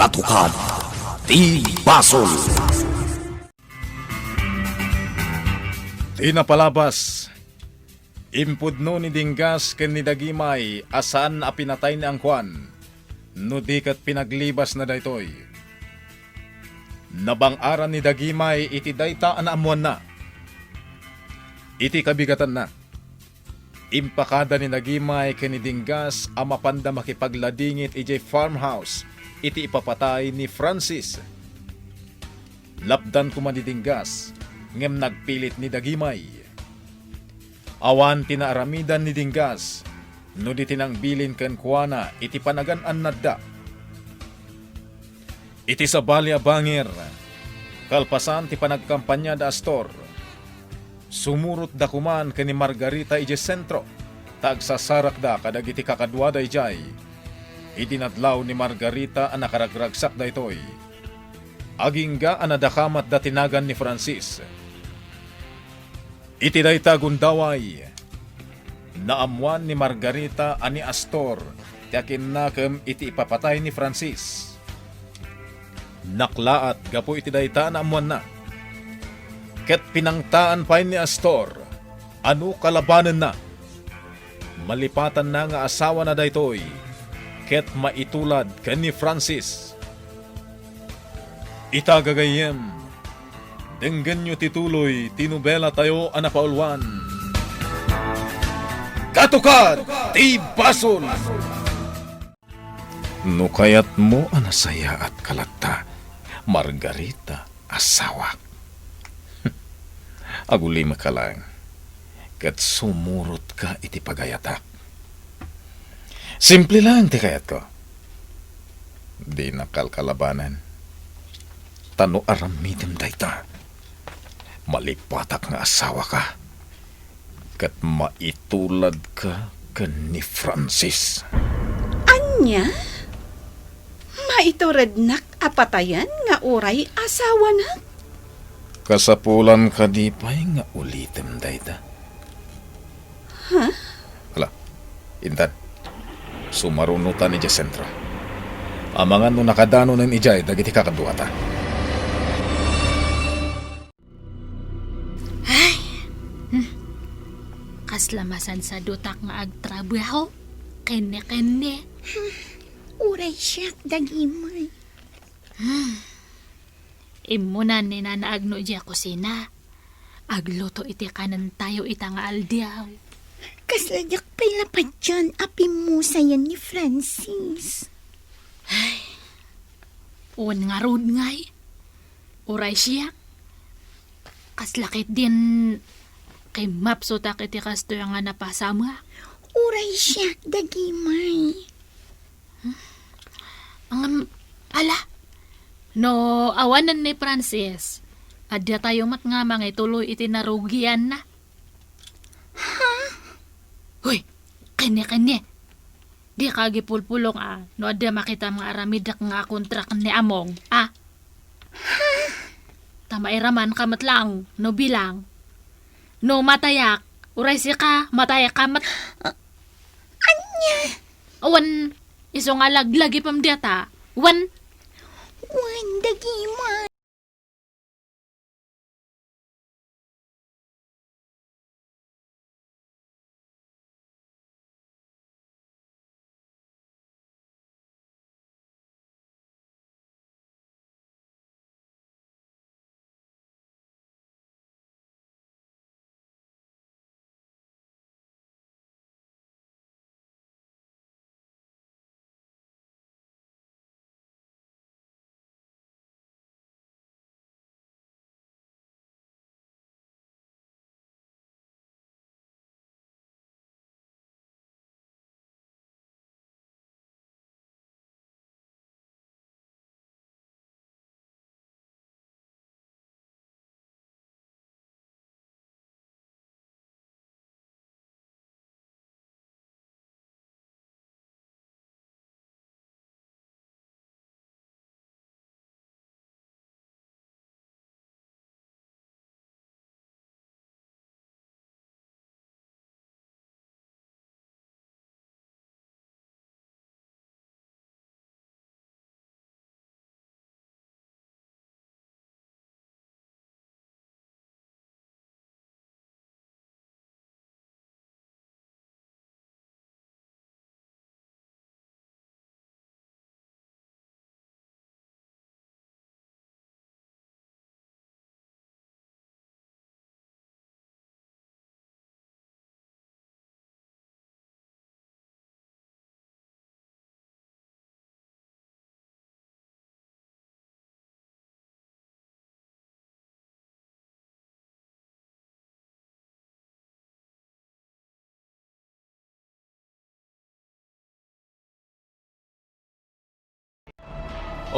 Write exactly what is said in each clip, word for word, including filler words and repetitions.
Tukad ti basol. Ti napalabas, impudno ni Dinggas ken ni Dagimay a saan a pinatay ni Angkuan, no di ket pinaglibasna daytoy. Nabang-aran ni Dagimay iti dayta a naammoanna. Iti kabigatanna, impakada ni Dagimay ken ni Dinggas a mapanda makipagladingit idiay farmhouse iti ipapatay ni Francis. Lapdan koma ni Dinggas, ngem nagpilit ni Dagimay. Awan ti naaramidan ni Dinggas no di ti nangbilin kenkuana iti panagan-annadda. Iti sabali a bangir, kalpasan ti panagkampania da Astor, sumurotda koman ken ni Margarita idiay sentro, ta agsasarakda kadagiti kakaduada idiay. Idi nadlaw ni Margarita a nakaragragsak daytoy, agingga a nadakamatda ti nagan ni Francis. Iti dayta a gundaway, naammoan ni Margarita a ni Astor ti akinnakem iti ipapatay ni Francis. Naklaat gapu iti dayta a naammoanna, ket pinangtaan pay ni Astor a no kalabanenna, malipatanna nga asawana daytoy ket maitulad ken ni Francis. Ita, gagayyem, denggenyo ti tuloy ti nobelatayo a napauluan, Katukad ti Basol! No kayatmo a nasayaat ka latta, Margarita, asawak, agulimka laeng, ket sumurotka iti pagayatak. Simple laeng ti kayatko. Dina kalkalabanen. Ta no aramidem dayta, malipatak nga asawaka, ket maituladka ken ni Francis. Ania? Maiturednak a patayen nga uray asawanak? Kasapulan kadi pay nga ulitem dayta? Ha? Ala, intan. Sumarunotan idiay sentro. Amangan no nakadanonen idiay dagiti kakaduata. Ay! Hmm. Kasla masansadutak nga agtrabaho. Kenne-kenne. Hmm. Uray siak, Dagimay. Hmm. Immunan ni Nana Agno idiay kusina. Agluto iti kanentayo ita nga aldaw. Kasla diak pay la padian a pimmusayan ni Francis. Ay, wen ngarud ngay. Uray siak. Kasla ketdin kimmapsutak iti kastoy nga napasamak. Uray siak, Dagimay. Ngem, ala, no awanen ni Francis, adda tayo met nga mangituloy iti narugianna. Ha? Hoy, kenne, kenne. Dika agipulpulong a no adda makitam nga aramidek nga akontrak ni Among, a? Ha? Ta mairamanka met laeng no bilang. No matayak, uray sika, matayka met. Ania? Wen, isu nga laglagipem dayta. Wen. Wen, Dagimay.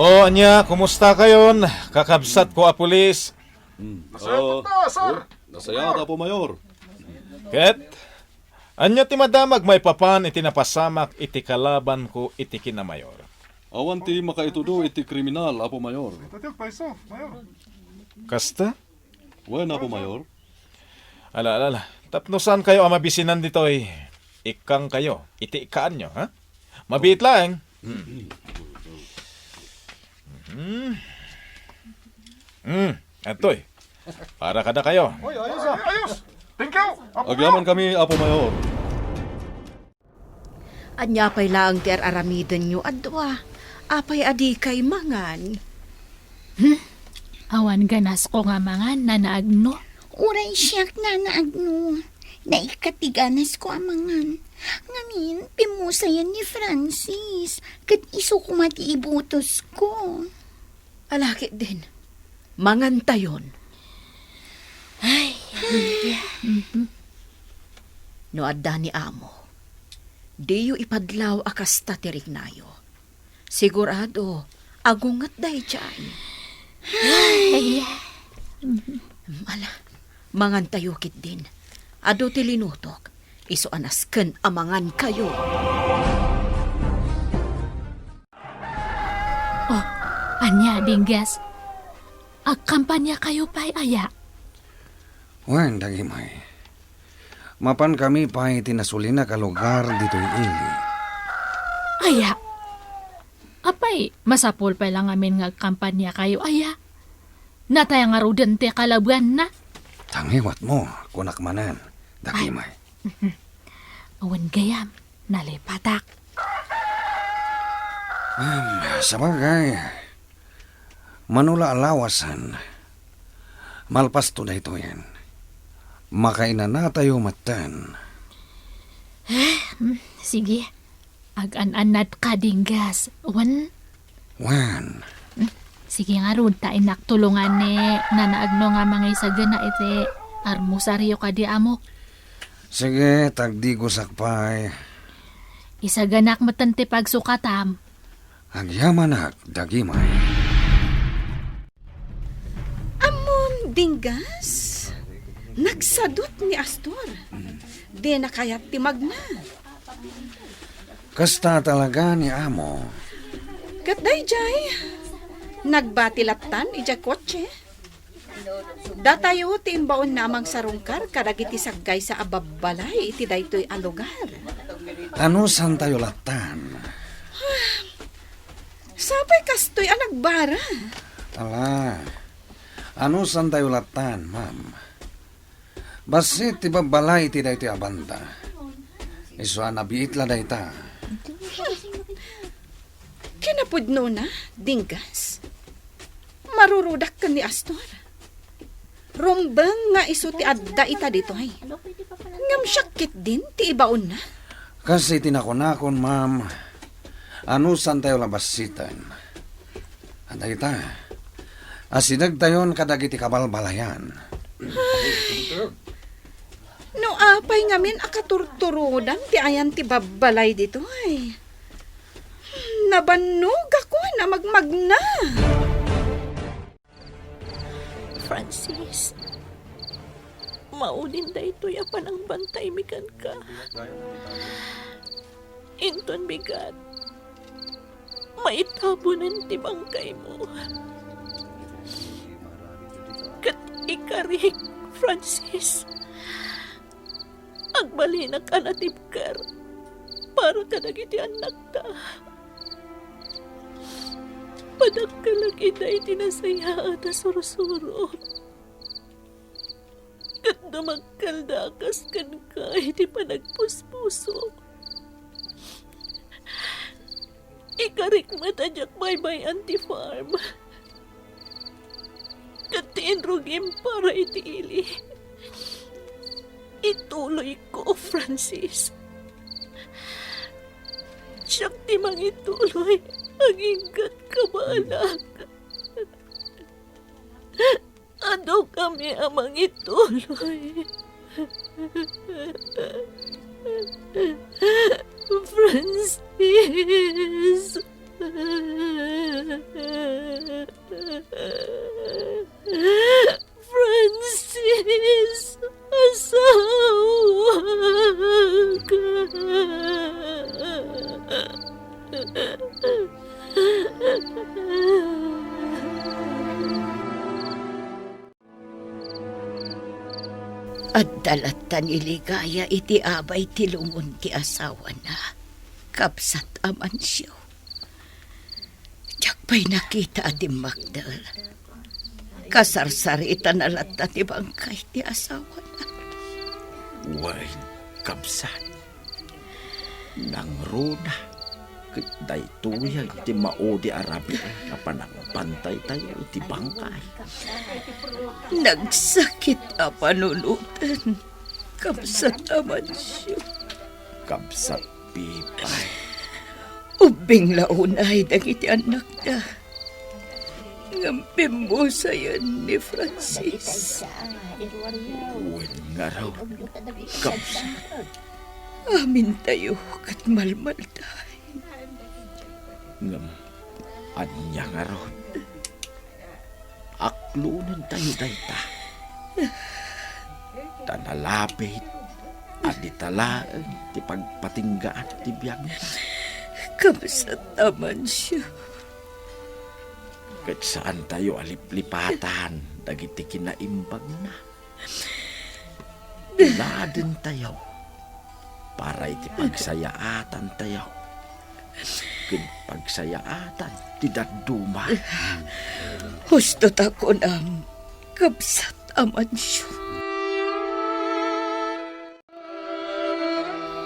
O, ania, kumusta kayon, kakabsat ko a pulis? Hmm. Nasayat ta, sir. Oh, nasayat, Apo Mayor. Ket, ania ti madamag maipapan iti napasamak iti kalabanko iti kinamayor? Awan ti makaitudo iti kriminal, Apo Mayor. Ito ti agpayso, Mayor. Kasta? Wen, Apo Mayor. Ala, ala, ala. Tapno saan kayo a mabisinan ditoy, ikkang kayo iti ikkaanyo, ha? Mabiit laeng. Hmm. Hmm. Hmm. Atoy. Para kada kayo. Oy, ayos, ah. Ayos. Thank you. Agyaman kami, Apo Mayor. Ania pay laeng ti ar-aramidenyo a dua? Apay a dikay mangan? Hmm? Awan ganasko nga mangan, Nana Agno. Uray siak, Nana Agno. Naikkat ti ganasko a mangan. Ngamin, pimmusayan ni Francis, ket isu koma ti ibutosko. Ala ketdin, mangantayon. Ay, ay. Mhm. No adda ni amo, diyo ipadlaw a kasta ti riknayo. Sigurado, agunget daydiay. Ay. Mhm. Ala, mangantayo ketdin. Adu ti linutok, isu a nasken a mangankayo. Oh, ania, Dinggas? Agkampaniakayo pay aya? Wen, Dagimay. Mapankami pay iti nasulinak a lugar ditoy ili. Aya? Apay, masapul pay la ngamin nga agkampaniakayo aya? Natay ngaruden ti kalabuanna? Tangiwatmo, kunak manen, Dagimay. Ay. Awan gayam. Nalipatak. Em, sabagay, mano la a lawasen, malpasto daytoyen. Makainanatayo metten. Eh, mm, sige. Agan-annadka, Dinggas. Wen, Wen. Hmm, sige ngarud, ta innak tulongan ni Nana Agno nga mangisagana iti armusario kadi amo. Sige, tagdigosak pay. Isaganak metten ti pagsukatam. Agyamanak, Dagimay. Ammom, Dinggas, nagsadut ni Astor. Dina kayat ti magna. Kasta talaga ni amo. Ket daydiay, nagbati lattan idiay kotse. Datayo ti imbaonna a mangsarungkar kadagiti saggaysa a babbalay iti daytoy a lugar. Anusantayo lattan? Sapay kastoy a nagbara. Ala, anusantayo lattan, ma'am? Bassit ti babbalay iti daytoy a banda. Isu a nabiit la dayta. Kinapudnona, Dinggas. Marurudak ken ni Astor. Rumbeng nga isu ti adda ita ditoy. Ngem siak ketdin ti ibaonna. Kas iti nakunakon, ma'am, anusantayo la bassiten? Adda ita, asidegtayon kadagiti kabalbalayan. No apay ngamin a katurturodan ti ayan ti babbalay ditoy. Nabannogakon a magmagna. Francis, maudin daytoy a panangbantaymi kenka. Inton bigat, maitabunen ti bangkaymo. Ket ikarik, Francis, agbalinak a natibker para kadagiti annakta. Padakkelek ida iti nasayaat a sursuro. Ket dumagkalda a kas kenka iti panagpuspuso. Ikarik met a diak baybay-an ti farm. Ket ti inrugim para iti ili, ituloyko, Francis. Siak ti mangituloy, aginggatka baalak. Adu kami a mangituloy. Francis. Francis, asawak. Adda latta ni Ligaya iti abay ti lungon ti asawana, kabsat Amancio. Diak pay nakita a timmakder. Kasarsaritana latta ti bangkay ti asawana. Wen, kabsat. Nangruna, ket daytoyen ti maudi a rabii a panangbantaytayo iti bangkay. Nagsakit a panunoten, kabsat Amancio. Kabsat Pipay. Ubbing la unay dagiti annakda. Ngem pimmusayen ni Francis. Wen ngarud, kabsat. Amintayo ket malmalday. Ngem ania ngarud? Aklonentayo dayta. Ta nalabit a dita laeng ti pagpatinggaan ti biagna. Kabsat Amancio. Ket saantayo a liplipatan dagiti kinaimbagna. Iladentayo para iti pagsayaatantayo ken pagsayaatan ti dadduma. Husto ta kunam, kabsat Amancio.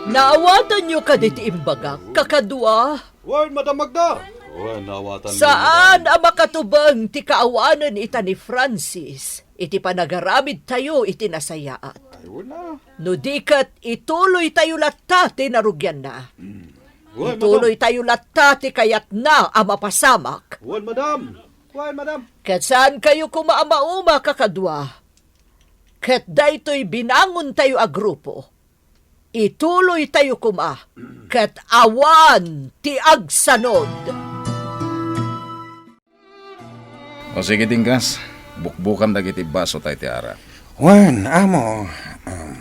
Naawatanyo kadi ti imbagak, kakadua? Wen, Madam Magda. Wen, naawatan. Saan a makatubeng ti kaawanen ita ni Francis iti panagaramidtayo iti nasayaat. Ay, wala. No di ket, ituloytayo latta ti narugianna. Mm. Wen, Madam. Ituloytayo latta ti kayatna a mapasamak. Wen, Madam. Wen, Madam. Ket saankayo koma a mauma, kakadua. Ket daytoy binangontayo a grupo, ituloytayo koma ket awan ti agsanod. O sige, Dinggas, bukbukam dagiti baso tay ti arak. Wen, amo. Um,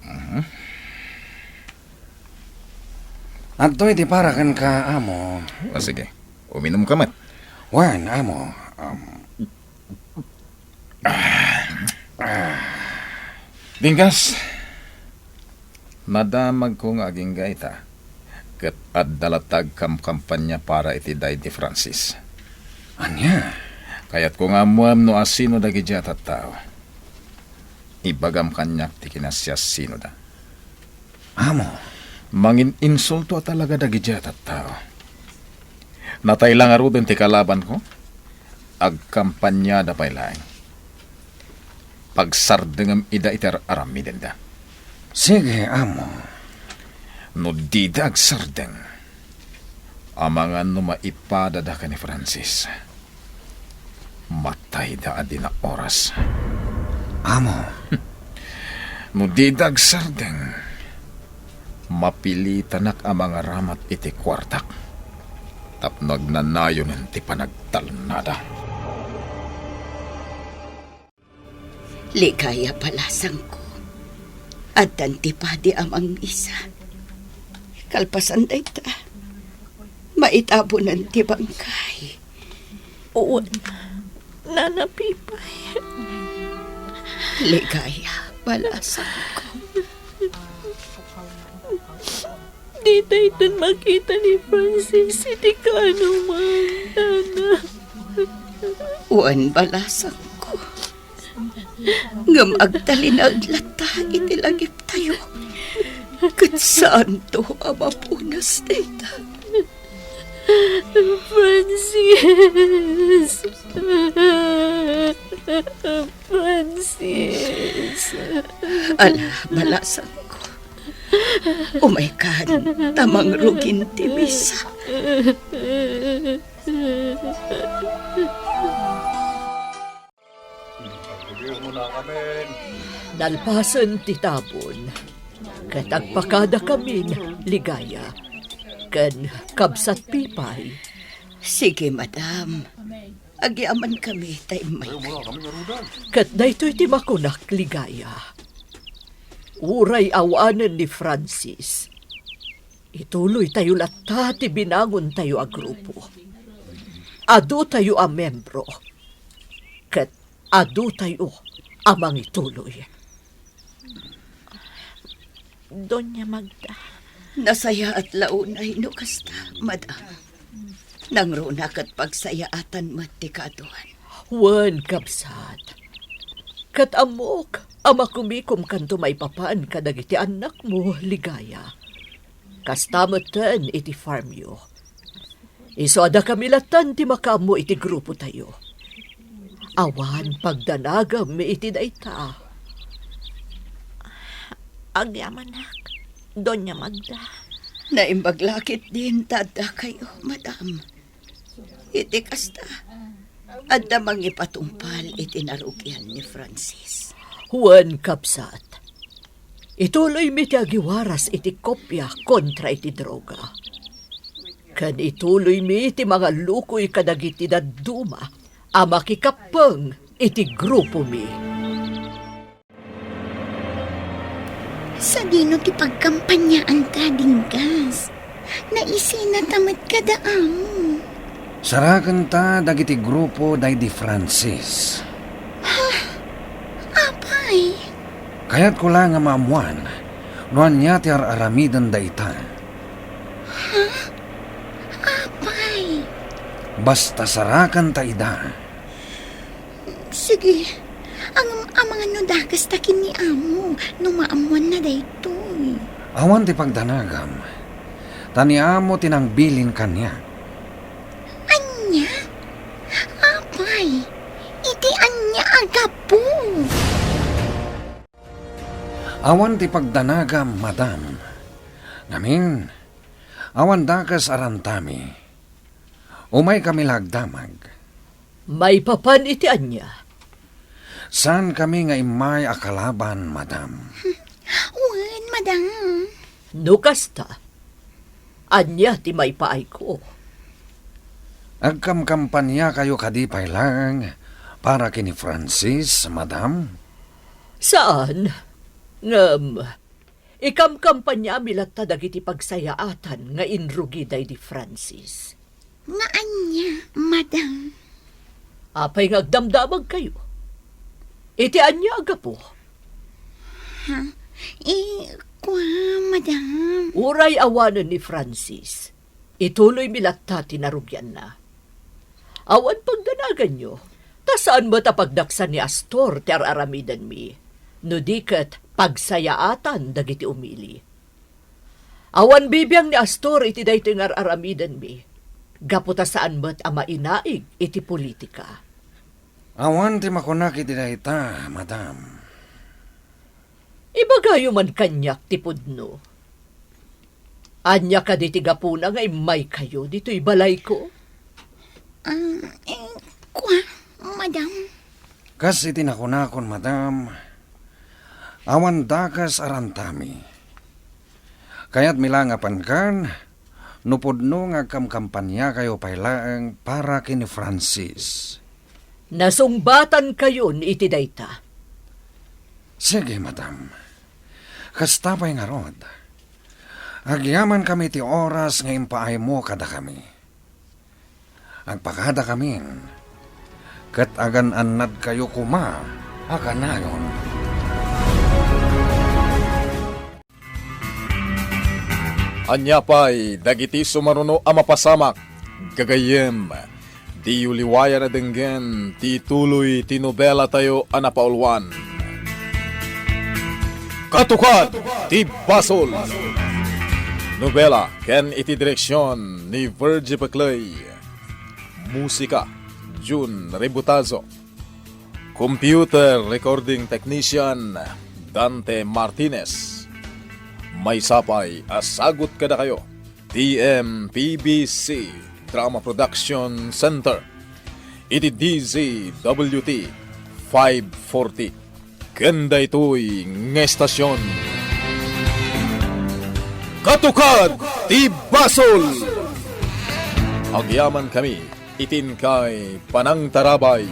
Mhm. Adtoy ti para kenka, amo. Ah, sige. Uminumka met. Wen, amo. Um. Dinggas, nadamagko nga agingga ita, ket adda latta agkamkampania para iti daydi Francis. Ania? Kayatko nga ammoem no asino dagidiay a tattao. Ibagam kaniak ti kinasiasinoda. Amo. Mangin-insulto a talaga dagidiay a tattao. Natay la ngaruden ti kalabanko, agkampaniada pay laeng. Pagsardengem ida iti ar-aramidenda. Sige, amo. No dida agsardeng, amangan no maipadada ken ni Francis. Matayda a di naoras. Amo. No dida agsardeng, mapilitanak a mangaramat iti kuartak tapno agnanayonen ti panagtalnada. Ligaya, balasangko, addan ti padi a mangngisa. Kalpasan dayta, maitabonan ti bangkay. Wen, Nana Pipay. Ligaya, balasangko. Ditayton makita ni Francis iti kaanoman, Nana. Wen, balasangko. Ngem agtalinaed latta iti lagiptayo, ket saanto a mapunas dayta. Francis! Francis! Ala, balasangko. Umaykan, ta mangrugin ti misa. Nalpasen ti tabon, ket agpakadakamin, Ligaya, ken kabsat Pipay. Sige, madam. Agyamankami ta immaykami. Ket daytoy ti makunak, Ligaya. Uray awanen ni Francis, ituloytayo latta ti binangontayo a grupo. Adutayo a membro, ket adutayo a mangituloy. Doña Magda. Nasayaat la unay no kasta, madam. Nangruna ket pagsayaatan met ti kaduan. Wen, kabsat. Ket ammok a makumikomkanto maipapan kadagiti annakmo, Ligaya. Kasta metten iti farmyo. Isu a dakami lattan ti makaammo iti grupotayo. Awan pagdanagam iti dayta. Agyamanak, Doña Magda. Naimbag la ketdin ta addakayo, madam. Iti kasta, adda mangipatungpal iti narugian ni Francis. Wen, kabsat. Ituloymi ti agiwaras iti kopia kontra iti droga. Ken ituloymi ti mangallukoy kadagiti dadduma a makikappeng iti grupomi. Sadino ti pagkampanyaanta, Dinggas? Naisinata met kada amo. Sarakenta dagiti grupo daydi Francis. Ha? Apay? Kayatko la nga maammoan no ania ti ar-aramidenda ita. Ha? Apay? Basta sarakenta ida. Sige, ngem amangan no dakes ta ken ni amo no maammoanna daytoy. Awan ti pagdanagam, ta ni amo ti nangbilin kaniak. Ania? Apay, iti ania a gapu? Awan ti pagdanagam, madam. Ngamin, awan dakes a rantami. Umaykami la agdamag. Maipapan iti ania? Saankami nga immay a kalaban, madam. Wen, madam. No kasta, ania ti maipaayko? Agkamkampaniakayo kadi pay laeng para ken ni Francis, madam? Saan. Ngem, ikamkampaniami latta dagiti pagsayaatan nga inrugi daydi Francis. Nga ania, madam? Apay nga agdamdamagkayo? Iti ania a gapu? Ha? Eh, kua, madam. Uray awanen ni Francis, ituloymi latta ti narugianna. Awan pagdanaganyo, ta saan met a pagdaksan ni Astor ti ar-aramidenmi, no di ket pagsayaatan dagiti umili. Awan bibiang ni Astor iti daytoy nga ar-aramidenmi, gapu ta saan met a mainaig iti politika. Awan ti makunak iti dayta, madam. Ibagayo man kaniak ti pudno. Ania kadi ti gapuna nga immaykayo ditoy balayko? Ah, eh, kua, madam. Kas iti nakunakon, madam, awan dakes a rantami. Kayatmi la nga pankan, no pudno nga agkamkampaniakayo pay laeng para ken ni Francis. Nasungbatankayon iti dayta. Sige, madam. Kasta pay ngarud. Agyamankami ti oras nga impaaymo kadakami. Agpakadakamin, ket agan-annadkayo koma a kanayon. Ania pay dagiti sumaruno a mapasamak, gagayyem, diyo liwayan a denggen ti ituloy ti nobelatayo a napauluan. Katukad ti Basol. Nobela ken iti direksion ni Virgie Peclay. Musika, Jun Rebutazo. Computer Recording Technician, Dante Martinez. Maysa pay a sagut kadakayo, T M P B C Drama Production Center, iti D Z W T five forty. Ken daytoy nga estasion, Katukad ti Basol! Agyamankami iti inkay panangtarabay